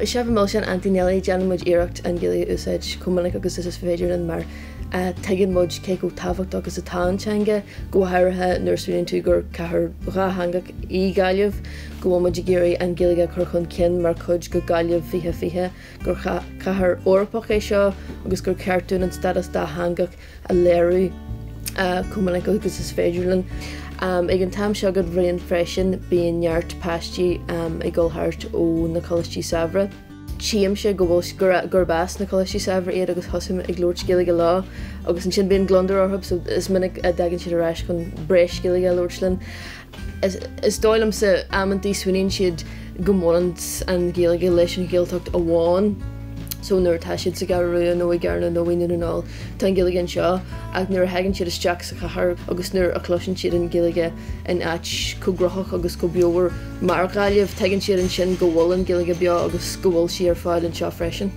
Seafa Milseáin Auntie Nellie, déanann muid iarracht an Ghaeilge a úsáid chomh minic agus is féidir linn mar tuigeann muid cé chomh tábhachtach is atá an teanga, go háirithe nuair a smaoiníonn tú gur cathair dhátheangach í Gaillimh, go bhfuil muid ag iarraidh an Ghaeilge a chur chun cinn mar chuid de Ghaillimh 2020, gur cathair Eorpach é seo agus gur ceart dúinn an stádas dátheangach a léiriú chomh minic agus is féidir linn. Ag an t-am seo den bhliain freisin bíonn neart páistí ag dul thart ó na coláistí samhraidh. Tchímse go bhfuil gurb as na coláistí samhraidh iad agus thosaím ag labhairt Gaeilge leo agus ansin bíonn gliondar orthu so is minic a dtagann siad ar ais chun breis Gaeilge a labhairt linn. Is dóigh liomsa amantaí smaoiníonn siad go mbaineann an Ghaeilge leis an Ghaeltacht amháin so nuair atá siad sa gCeathrú Rua nó i gCarna nó i nDún na nGall tá an Ghaeilge anseo ach nuair a thagann siad isteach sa chathair agus nuair a chloiseann siad an Ghaeilge in áit chomh gnóthach agus chomh beomhar mar Ghaillimh tuigeann siad ansin go bhfuil an Ghaeilge beo agus go bhfuil sí ar fáil anseo freisin.